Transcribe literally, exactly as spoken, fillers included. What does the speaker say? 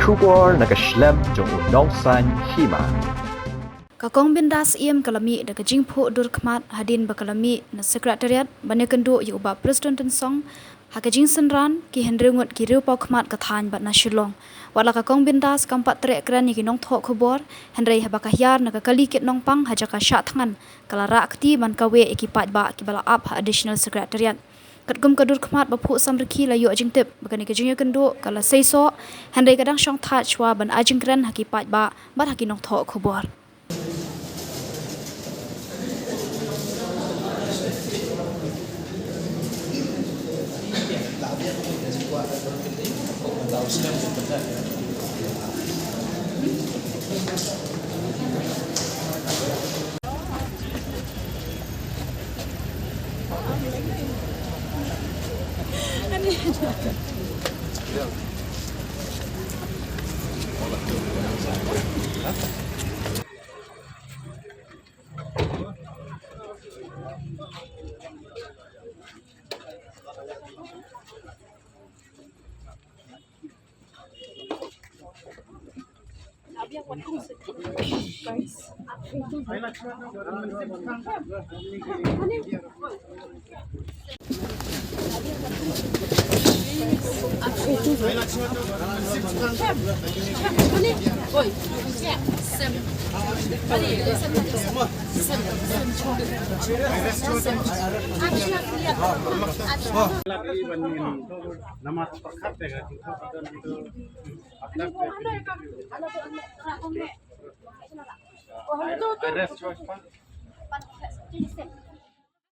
Khubor na ka shlem jong u Nongsaiñ Hima. Ka Kong Bindas Syiem ka la mih da ka jingphuh dur khmat hadien ba ka la mih na Secretariat ban ïakynduh ïa u Bah Prestone Tynsong ha ka jingsynran ki hynriew ngut ki riewpawkhmat ka thaiñ bad na Shillong. Wat la ka Kong Bindas kam pat treh kren ïa ki nongthoh khubor, hynrei haba ka hiar na ka kali kit nongpang ha jaka shah thngan, ka la rah kti ban kaweh ïa ki paidbah kiba la ap ha Additional Secretariat. Katkum ka dur khmat ba phuh samrkhie, la ïoh jingtip ba kane ka jingïakynduh ka la seisoh, hynrei ka dang shong thait shuwa ban ai jingkren ha ki paidbah bad ha ki nongthoh khubor.